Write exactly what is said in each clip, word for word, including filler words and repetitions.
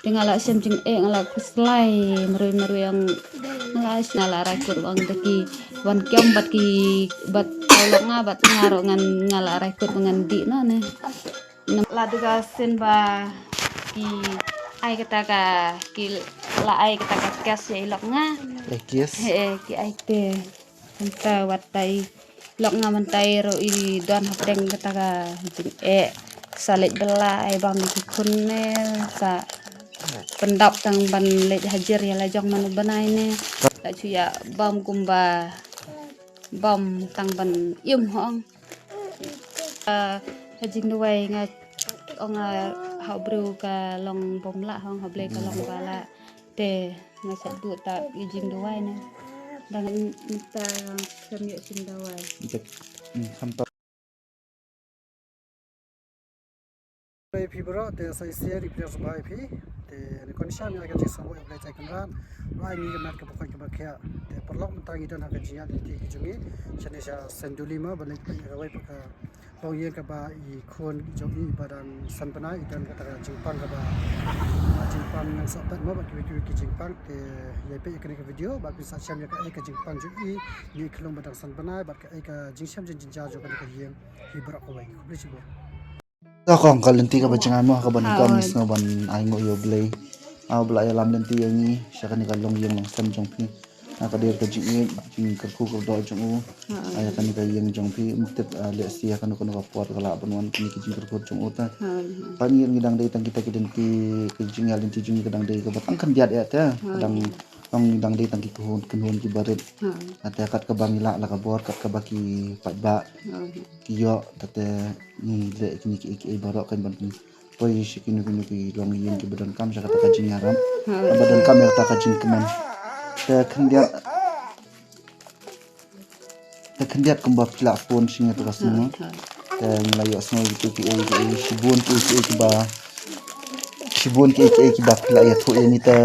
Te nga la shem jingeh, nga la khuslai marwei marwei, nga la shem, nga la rai kut ong da ki wan kem bad ki, bad tau lok nga bad nga ruh ngan, nga la rai kut ba ngan dih noh ne. Nam la duga sien ba ki ai kata ka, ki la ai kata ka kes ïa i lok nga. Eh, kes. He, eh, ki ai te. Mynta wat tai lok nga mynta ruh i don hapdeng kata ka jingeh. Sa leit bylla ai bam ki khun ne, sa pyndap tang ban leit hajir ïa la jong mano bnai ne. La shu ïa bam kumba bam tang ban im hong. Ah, ka jingduwai nga ong, ah, ha u briew ka long bym lah hong, ha u Blei ka long ba lah. Te nga shu duh ta i jingduwai ne. Dang mynta khlem ïoh jingduwai. Jep. Hmm, kham to. Phi baroh te sa ïa sngewbha ïa phi. Te ne kon sha ïa ka jingsngewbha ïa Blei Trai Kynrad. Ba ngi ka met ka pokot ka ba khia. Te paralok mynta ngi don ha ka jingïaid lynti ka jong ngi. Shane sha Senduli ma ba leit peit ïa kawei pat ka longïing kaba i khun jong i ba dang san bnai, i don kata ka jingpang kaba, jingpang nang sah pat mo ba kiwei kiwei ki jingpang. Te ïa peit ïa kane ka video ba phin sa shem ïa kaei ka jingpang jong i, i khlung ba dang san bnai bad kaei ka jingshem jingjynjar jong kane ka ïing. Hi baroh kawei. Khublei shibun. Ka kong ka lynti kaba jngai mo, kaba nyngkong ngi sngew ban ai nguh ïa u Blei. Ïa u Blei ïalam lynti ïa ngi sha kane ka longïing longsem jong phi. Na ka dei ka jingïeit, jingkyrkhu kyrdoh jong u. Ïa kane ka ïing jong phi, ym tip, ah, lehse ha kano kano ka por ka lah ban wan kine ki jingkyrkhu jong u te. Pat ngi, ngi dang dei tang kita ki lynti, ki jingïaid lynti jong ngi ka dang dei kaba tang khyndiat ïa te. Ka dang, tang ngi dang dei tang ki kynhun, kynhun kiba rit. Te kat kaba ngi lah la ka bor, kat kaba ki paidbah ki ïoh, te te ngi leh kine kiei kiei baroh kan ban poi sha kino kino ki longïing kiba donkam sha kata ka jingïarap. Ba donkam ïa kata ka jingkmen. Te khyndiat, te khyndiat kumba phi la phone sha ngi ha kata ka sngi. Te ngi la ïohsngew kitu kiei kiei, shibun kiei kiei kiba, shibun kiei kiei kiba phi la ïathuh ïa ngi te,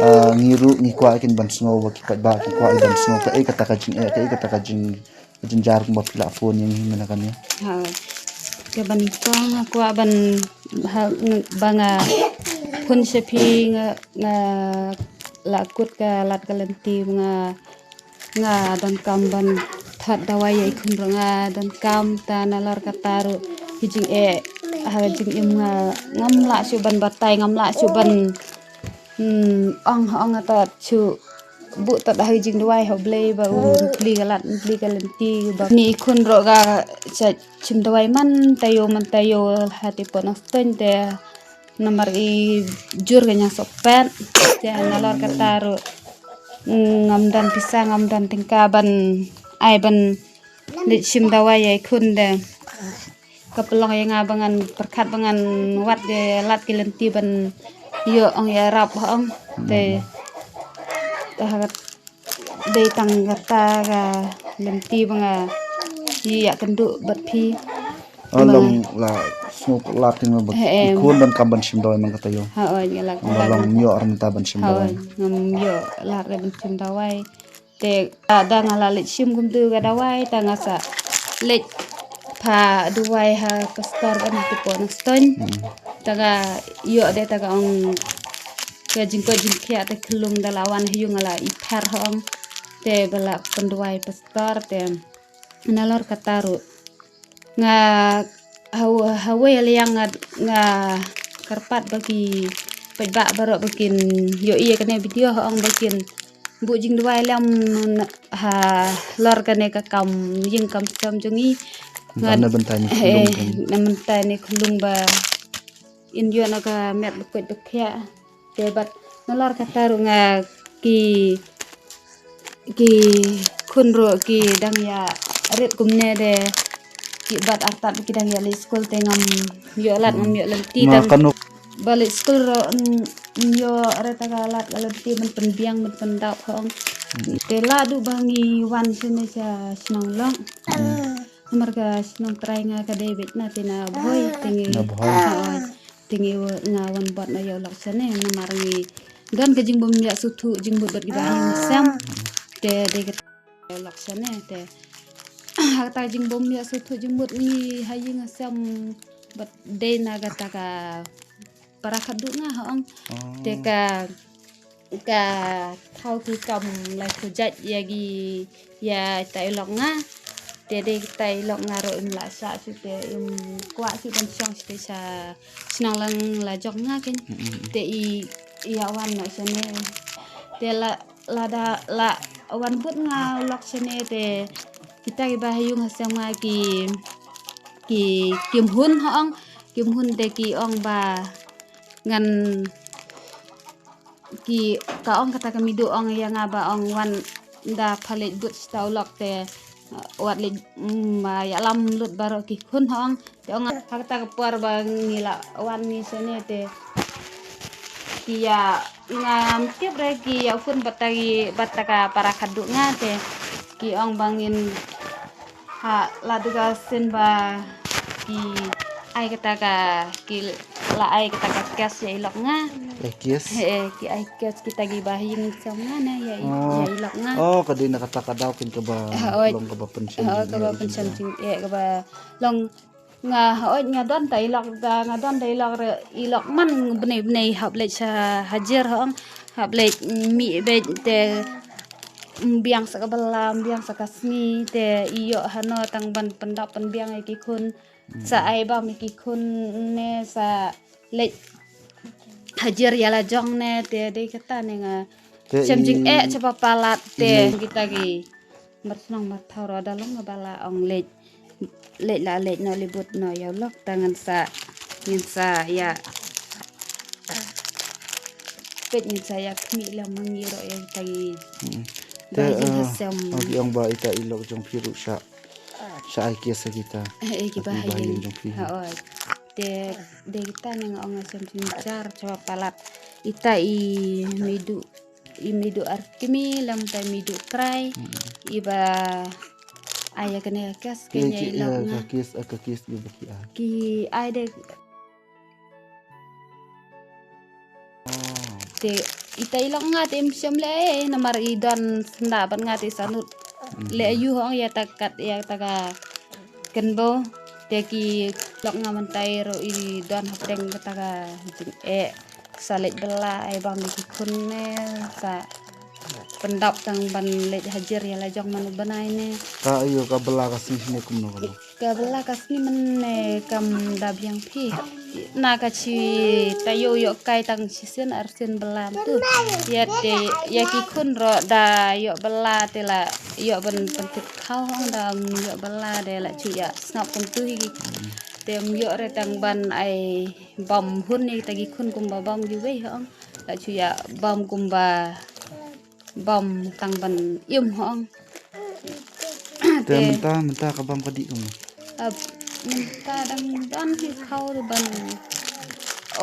ah, ngi ruh ngi kwah kin ban sngew, ba ki paidbah ki kwah kin ban sngew kaei kata ka jingeh, kaei kata ka jing jynjar kumba phi la phone ïa ngi mynta kane. Ha. Kaba nyngkong nga kwah ban, ha, ba nga phone sha phi, nga, nga la kut ka lad ka lynti, nga, nga donkam ban thad dawai ïa i khun ruh, nga donkam, te nalor kata ruh ki jingeh ha jingim nga, ngam lah shuh ban batai, ngam lah shuh ban Hmm, ong, ong, nga ta shu buh ta da ha ka jingduwai ha u Blei ba un plie ka lad, un plie ka lynti ba. Ni i khun ruh ka sa shim dawai man taïew man taïew ha Tipon Nongstoiñ te namar i jur ka ñiangsohpet te nalor kata ruh, mm, ngam don pisa, ngam don tyngka ban ai ban leit shim dawai ïa i khun te. Ka pynlong ïa nga ba ngan pyrkhat ba ngan wad ki lad ki lynti ban ïoh ong ïarap ha ong. Te, te ha ka dei tang kata ka lynti ba nga ïakynduh bad phi. Oh, long la sngewlad ïa nga ba i khun donkam ban shim dawai man ka taïew. Ha, oi, nga la, long ym ïoh ar mynta ban shim dawai. Ngam ïoh lad re ban shim dawai. Te, ah, da nga la leit shim kumtu ka dawai, te nga sa leit phah duwai ha pastor ban ha Tipon Nongstoiñ. Te ka ïoh de, te ka ong ka jingkoit jingkhiah te khyllung da la wan ha ïing, nga la ïapher ha ong. Te ba la pynduwai pastor te nalor kata ruh nga ha, ha wei liang nga, nga kyrpad ba ki paidbah baroh ba kin ïohi ïa kane video ha ong ba kin buh jingduwai lem halor kane ka kam ïing kam sem jong ngi. Nga na bynta ïa khyllung, na bynta ïa khyllung ba in ïoh na ka met ba koit ba khiah. Te bad nalor kata ruh nga ki, ki khun ruh ki dang ïa rit kumne de ki bad artat ki dang ïa leit skul te ngam ïoh lad ngam ïoh lynti tang. Ba leit skul ruh ym ïoh re ta ka lad ka lynti ban pynbiang ban pyndap hong. Te la du ba ngi wan shane sha shnong Long. Namar ka shnong trai nga ka dei beit na te na Bhoi te ngi. Na Bhoi. Te ngi nga wan bad na ïa u lok shane namar ngi don ka jingbym ïa sngewthuh jingmut bad ki ba ngi sem. Te dei ka lok shane te ha kata jingbym ïa sngewthuh jingmut ngi ha ïing ha sem bad dei na kata ka para khadduh nga ha ong. Te ka ka thaw ki kam lai khujat ïa ki ïa ita i lok nga. Te dei ita i lok nga ruh im lah sah shuh te im kwah shuh ban shong shuh te sha shnong lang la jong nga kein. Te i ïa wan noh shane. Te la lada la wan bud nga u lok shane te kita kiba ha ïung ha sem nga ki ki kim hun ha ong kim hun te ki ong ba ngan ki ka ong kata ka midu ong ïa nga ba ong wan da pha leit bud sha u lok te wat leit ma ïalam lut baroh ki khun ha ong te ong ha kata ka por ba ngi la wan ni sene te ki ïa ngam tip re ki ïa khun bad ta ki bad ta ka para khadduh nga te ki ong ba ngin ha la duga sin ba ki ai kata ka ki la ai kata ka kes ïa i lok nga. Ai kes. He ki ai kes kita ki ba hing sam nga na ïa i lok nga. Oh ka dei na kata ka daw kin ka ba long ka ba pension. Oh ka ba pension jing e ka ba long nga hoi nga don ta i lok da nga don ta i lok re i lok man bnei bnei hap leit sha hajir hong hap leit mi beit te biang sa ka bala biang sa ka sni te ïoh hano tang ban pendap penbiang ïa ki khun sa ai bam ïa ki khun ne sa leit hajir ïa la jong ne te dei kata ne nga shem jing eh chapa palat te kita ki mar snong mar thaw ro da long ba la ong leit leit la leit no libut no ïa lok ta ngan sa ngan sa ïa pet ngan sa ïa khmi la mangi ro ïa ta ki te jing ha sem ki ong ba ita i lok jong phi ruh sha sha ai kia sa kita eh ki ba ha jong phi ha oi te de kita ne nga ong sem jing jar chapa palat ita i midu i midu arkimi lam ta midu trai i ba ai kane kes ke nya i lok nga kes ka kes i ba ki ai ki ai de te ita i lok nga te im shem le namar i don senda ban nga te sanut le ayu hong ya takat ya taka kenbo te ki lok nga mentai ro i don hapdeng taka jing e sa leit bela ai bang ki khun ne sa pendap tang ban leit hajir ya la jong manu benai ne. Ka ayo ka bela ka sni sni kumno ka. Ka bela ka sni men ne kam da biang phi na ka chi ta yo yo kai tang chi sien ar sien bela tu ya te ya ki khun ro da yo bela te la yo ban pentit khau hong da yo bela de la chu ya snap kum tu hi te yo re tang ban ai bom hun ni ta ki khun kum ba bom ju wei hong la chu ya bom kum ba bom tang ban im hong te mynta mynta ka bom ka dih kum mynta dang don hi khau ru ban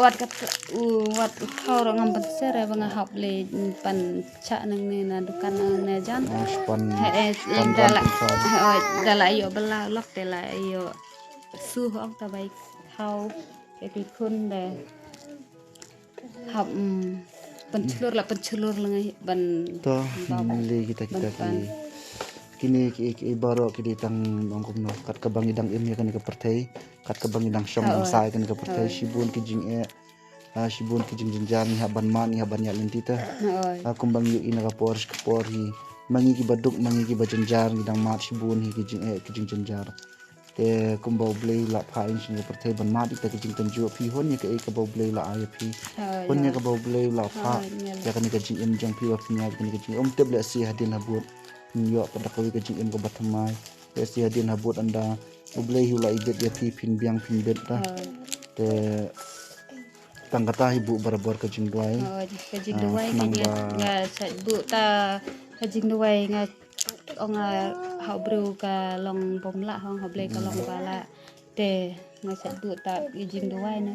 wat ka u wat u khau ru ngam ban ser ba nga hap le pan cha nang ne na dukan nang ne jan pan he e pan dala he oi dala yo bela lok te la yo su hong ta bai khau ke ki khun de hap mm, penchlur la penchlur la ngai ban to le kita kita ki kini ki ki baro ki di tang ong kumno kat ka bang idang im ya kan ka perthei kat ka bang idang shong dang sai kan ka perthei shibun ki jing e ha shibun ki jing jing jang ha ban man ha ban ya lenti ta ha kum bang yu ina ka por ka por hi mangi ki baduk mangi ki bajanjar ngi dang mat shibun hi ki jing e ki jing janjar te kumba u Blei u la pha in shin ka pyrthei ban mad ita ka jingtynjuh phi hon ïa kaei kaba u Blei u la ai ïa phi hon ïa kaba u Blei u la pha ïa kane ka jingim jong phi ba phi ïa kane ka jingim um tip leh si hadien habud ym ïoh pat da kawei ka jingim kaba thymmai leh si hadien habud ynda u Blei hi u la ibit ïa phi phin biang phin bit ta te tang kata hi buh barabor ka jingduwai ka jingduwai ka nga sait buh ta ka jingduwai nga ong a ha u briew ka long bom lah hong ha u Blei ka long ba lah te nga sait buh ta i jingduwai na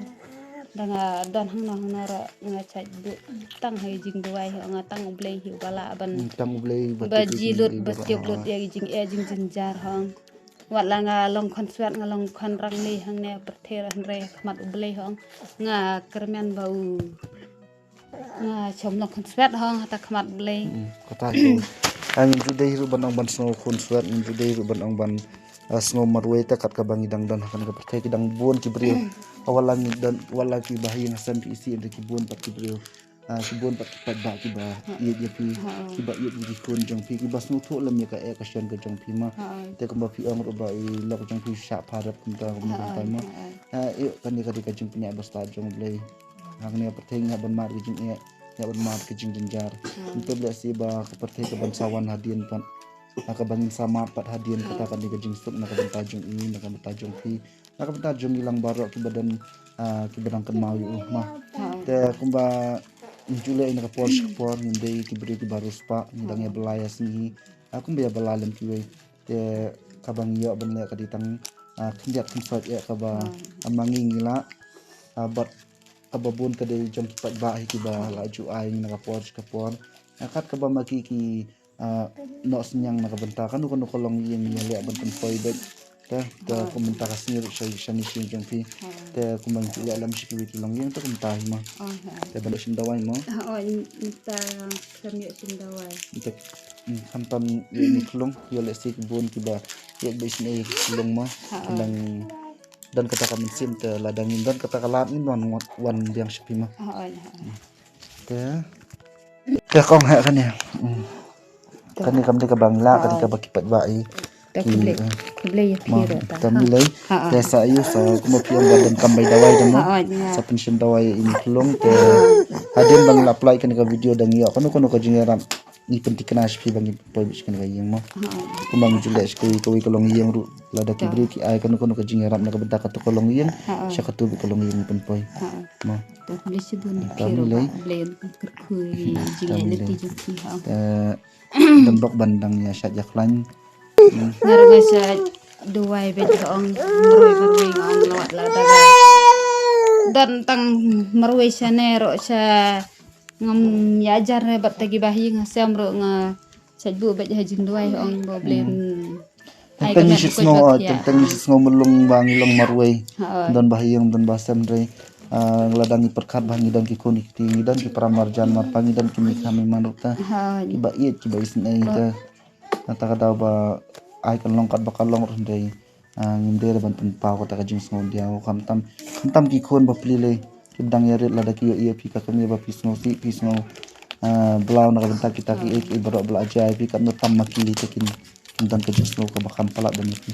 da nga don hang no hang no ra nga sait buh tang ha i jingduwai hong a tang u Blei hi u ba lah ban tang u Blei ba ji lut ba tiok lut ya i jing e jing jingjar hong wat la nga long khon swat nga long khon rang ni hang ne pyrthe ra hynrei khmat u Blei hong nga kyrmen ba u Nga chom long khon swet hong hata khmat Blei. Kata hi. Ang ju dei ruh ban ong ban sngew khon swet, ang ju dei ruh ban ong ban ah, sngew marwei te kat kaba ngi dang don ha kane ka pyrthei ki dang bun ki briew. Ah, wat la ngi don, wat la kiba ha ïing ha sem phi isih, hynrei ki bun pat ki briew. Ah, ki bun pat ki paidbah kiba ïeit ïa phi, kiba ïeit ïa ki khun jong phi, kiba sngewthuh lem ïa ka eh ka shon ka jong phi ma. Te kumba phi ong ruh ba i lok jong phi shah pharep kumta kumta kumta ma. Ah, ïa kane ka dei ka jingpynïaid ba stad jong U Blei. Ha kane ka pyrthei ngi hap ban mad ka jingeh, ngi hap ban mad ka jingjynjar. Ngi tip lehse ba ka pyrthei ka ban sa wan hadien pat, ha kaba ngin sa mad pat hadien, kata ka dei ka jingsuk na ka bynta jong i, na ka bynta jong phi, na ka bynta jong ngi lang baroh kiba don, ah, kiba dang kynmaw ïa u ma. Te kumba ngi ju leh na ka por sha ka por, ngim dei ki briew kiba riewspah, ngi dang ïa bylla ïa sngi, ah, kumba ïa bylla lem kiwei. Te kaba ngi ïoh ban leh ka dei tang, ah, khyndiat khynsoit ïa kaba, ah, ma ngi ngi lah, ah, bad kaba bun ka dei jong ki paidbah hi kiba la ju ai ngi na ka por sha ka por. Ah, kat kaba ma ki ki, ah, noh synñiang na ka bynta kano kano ka longïing ïa leh ban pynpoi beit. Te, te kum mynta ka sngi ruh sha, sha ni sha jong phi. Te kumba ngi leh lem sha kiwei ki longïing te kumta hi ma. Te ban shim dawai ma. Oh, mynta khlem ïoh shim dawai. Te, mm, khamtam ïa ini khlung, ïoh lehse ki bun kiba ïa ba isynei ki khlung ma. Dang don kata ka mynsiem te lada ngin don kata ka lad ngin wan, wan biang sha phi ma. Te, te kong ha kane. Mm. Kane kam dei kaba ngi lah, kane kaba ki paidbah i. Te ki, khublei, eh, khublei ïa phi ruh ta. Te mi lei. Te sa ïoh sa kumba phi ong ba don kam bai dawai dang. Sa pynshim dawai ïa ini khlung te. Hadien ba ngi la pynlait kane ka video dang ïoh kano kano ka jingïarap ngi pynthikna sha phi ba ngi pynpoi beit sha kane ka ïing mo. Kumba ngi ju leh sha kawei kawei ka longïing ruh, lada ki briew ki ai kano kano ka jingïarap na ka bynta katu ka longïing, sha katu beit ka longïing ngi pynpoi. Mo. Te khublei shibun ïa phi ruh ba Blei un kyrkhu ïa ka jingïaid lynti jong phi ha. Te dang bok ban dang ïa shait ïa khlaiñ. Nga ruh nga shait duwai beit ha ong marwei marwei nga ong lawat lada ka don tang marwei shane ruh sha ngam ïa jar re bad ta kiba ha ïing ha sem ruh nga shait buh beit ha jingduwai ha ong ba Blei. Ai ka met kut bad ïa. Teng teng ngi sngew mlung ba ngi long marwei. Don ba ha ïing don ba sem re. Ah, lada ngi pyrkhat ba ngi don ki khun ki kti, ngi don ki para marjan marpa, ngi don ki mei kham mei man ruh ta. Kiba ïeit kiba isynei ta. Nangta ka daw ba ai kan long kat ba ka long ruh hynrei, ah, ngim dei ban pynpaw kata ka jingsngewdiaw khamtam, khamtam ki khun ba pli lei. Ki dang ïa rit lada ki ïohi ïa phi ka kmie ba phi sngewsih, phi sngew, ah, blau na ka bynta kita ki ei ki ei baroh ba la jia ïa phi, katno tam ma ki lei te kin, kin don ka jingsngew kaba kham palat ban ïa phi.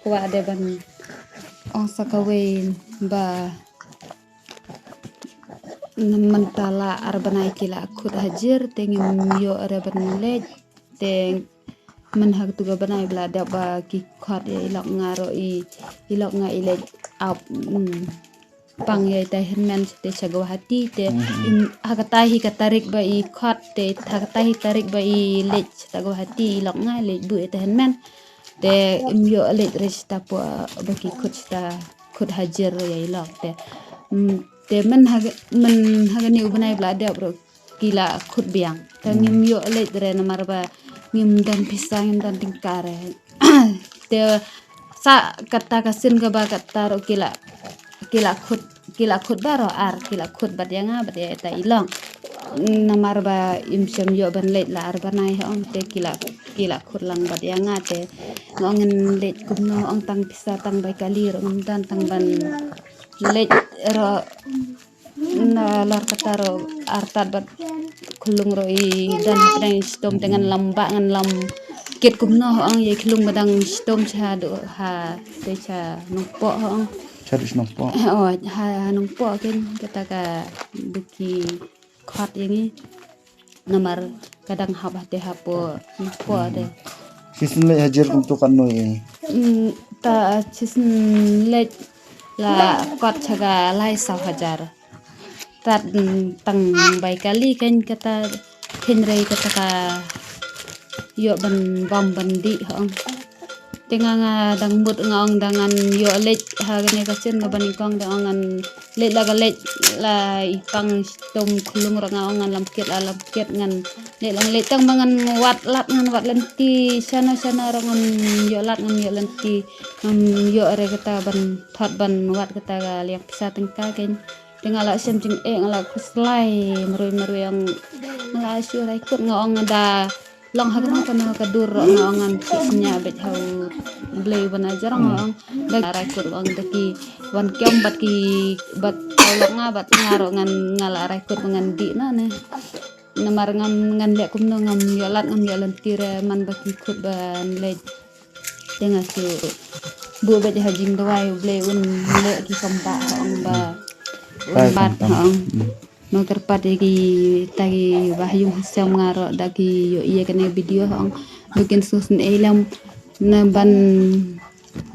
Kwah de ban ong sa kawei ba mynta la ar bnai ki la khut hajir te ngim ïoh re ban leit. Te myn ha katu ka bnai ba la dep ba ki khot ïa i lok nga ruh i, i lok nga i leit ap, mm, pang ïa ita hynmen te sha Guwahati te, mm, ha kata hi ka tarik ba i khot te ha kata hi tarik ba i leit sha Guwahati i lok nga i leit buh ita hynmen. Te im ïoh leit re sha ta po ba ki khut sha ta khut hajir ïa i lok te. Mm, te myn ha, myn ha kane u bnai ba la dep ruh ki la khut biang. Te ngim ïoh leit re namar ba ngim don pisa ngim don tyngka re. Te sa kata ka sien kaba kata ruh ki la, ki la khut, ki la khut baroh ar, ki la khut bad ïa nga bad ïa ita i lok. Namar ba im shym ïoh ban leit la ar bnai ha ong te ki la, ki la khut lang bad ïa nga te. Nga ong ngin leit kumno ong tang pisa tang bai kali ruh ngim don tang ban leit ruh. Na lar kata ruh artat bad khulung ruh i don hapdeng shitom te ngan lam ba ngan lam kit kumno ong ïa khulung ba dang shitom sha du ha te sha Nongpoh ong. Sha du sha Nongpoh. Oh, ha Nongpoh ken kata ka duki khot ïa ngi. Namar ka dang hap hate hapoh Nongpoh te. Shisien leit hajir kumto katno ïa? Mm, ta shisien leit la kot sha ka lai saw hajar. Tat, mm, tang bai kali ken kata ken rei kata ka ïoh ban bam ban dih hong. Te nga nga dang mut nga ong dang ngan ïoh leit ha kane ka sien kaba nyngkong dang ong ngan leit la ka leit la i pang shitom khulung ruh nga ong ngan lam kit la lam kit ngan leit la leit tang ba ngan wad lad ngan wad lynti shano shano ruh ngam ïoh lad ngam ïoh lynti ngam ïoh re kata ban thot ban wad kata ka liang pisa tyngka ken. Te nga la shem jingeh nga la khuslai marwei marwei ong nga la shu rai kut nga ong da Long ha kano kano ka dur ruh nga ong ngan sngewbha bad ha u Blei ban ajar nga ong. Da la rai kut ong da ki wan kem bad ki bad tau lok nga bad nga ruh ngan nga la rai kut ngan dih na ne. Namar ngam ngan leh kumno ngam ïoh lad ngam ïoh lynti re man ba ki kut ban leh. Te nga shu buh bad ha jingduwai u Blei un leh ki kam ba ha ong ba un bat ha ong. Nongkyrpad ïa kita ki ba ha ïing ha sem nga ruh da ki ïohi ïa kane video hong ba kin sngewsynei lem na ban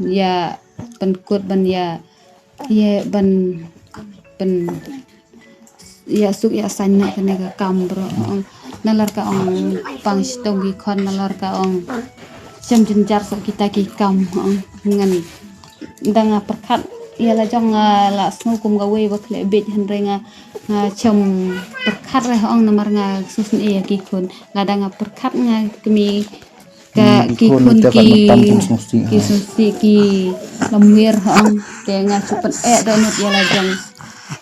ïa pynkut ban ïa ïa ban pyn ïa suk ïa saiñ na kane ka kam bro hong. Nalar ka ong pang shtong ki khon nalar ka ong shem jynjar sa kita ki kam hong ngan da nga pyrkhat ïa la jong nga la sngew kum ka wei ba khleh bit hynrei nga nga chem pyrkhat re hong namar nga sngewsynei ïa ki khun lada nga pyrkhat nga kmie ka ki khun ki ki sngewsih ki lamwir hong te nga chu pyn eh da nut ïa la jong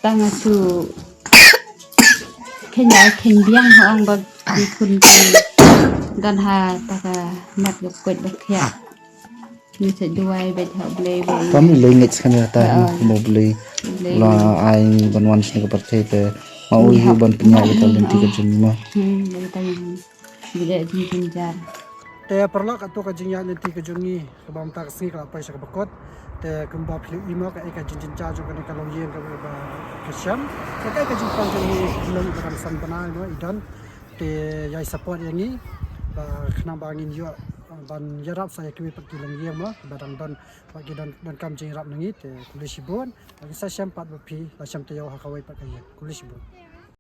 ta nga chu khenya kheng biang hong ba ki khun ki dan ha ta ka mat ga koit ba khia. Ngi sa duwai bad ha Blei bad. Kam lei ngeit skhan ïa ta mo Blei. La ai ban wan sini ka partai te ma u yu ban pynïaid ïa ka lynti ka jong ma. Hmm, lei ta ïa bad jin jin jar. Te paralok atu ka jingïaid lynti ka jong ngi ka bam ta ka sngi ka la poi sha ka bakot. Te kumba phi i mo ka ei ka jin jin jar jong kane ka long ïing ka ba ka sham. Ka ei ka jingpang jong ngi long ka dang san bnai mo i don. Te ïai support ïa ngi ba khnang ba ngin ïoh ban ïarap sa ïa kiwei pat ki long ïing mo ba dang don ba ki don don kam jingïarap na ngi te khublei shibun ba ki sa shem pat ba phi la shem taïew ha kawei pat ka ïing khublei shibun.